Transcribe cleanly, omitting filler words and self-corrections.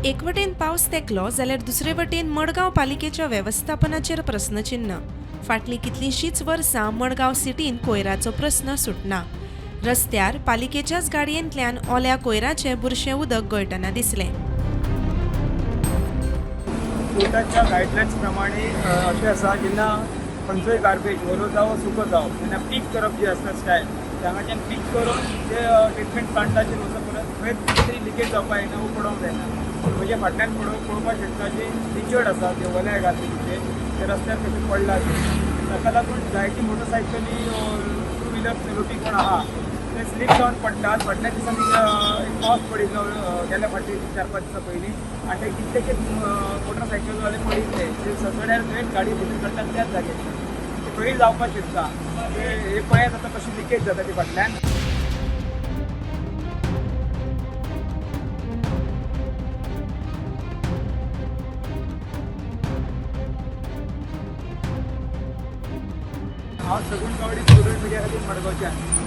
एक वटेन पावस तेंकलो जाल्यार दुसरे वटेन मडगांव पालिकेच्या वेवस्थापनाचेर प्रस्नचिन्न. फाटलीं कितलींशींच वर्सां मडगांव सिटीन कोयराचो प्रस्न सुटना. रस्त्यार पालिकेच्याच गाडयेंतल्यान ओल्या कोयराचें बुरशें उदक गळटना दिसलें. कोर्टाच्या गायडलायन्स प्रमाणे अशें आसा, जेन्ना खंयचोय गार्बेज ओलो जावं सुको जावं, तेन्ना पीक करप जी आसता स्टायल, हांगाच्यान पीक करून ते ट्रिटमेंट प्लांटाचेर वचप, परत खंयच कितें तरी लिकेज जावपाक जायना वो पडोवंक जायना. म्हज्या फाटल्यान पळोवपाक शकता, जे लिचड आसा ते ओल्या गार्बेजीचे ते रस्त्यार कशें पडला ते. ताका लागून जायती मोटरसायकली, टू व्हिलर चलोवपी कोण आहा ते स्लीप जावन पडटात. फाटल्या दिसांनी एक पावस पडिल्लो, गेल्या फावटी 4-5 दिसां पयलीं, आनी ते कितलेशेच मोटरसायकलवाले पडिल्ले. ते सगळ्यार थंयच गाडी भितर काडटात त्याच जाग्याचेर. ते खंय जावपाक शकता. ते हे पळयात आतां कशी लिकेज जाता ती फाटल्यान. हांव सगून गावडी, प्रुडंट मिडिया खातीर मडगांवच्यान.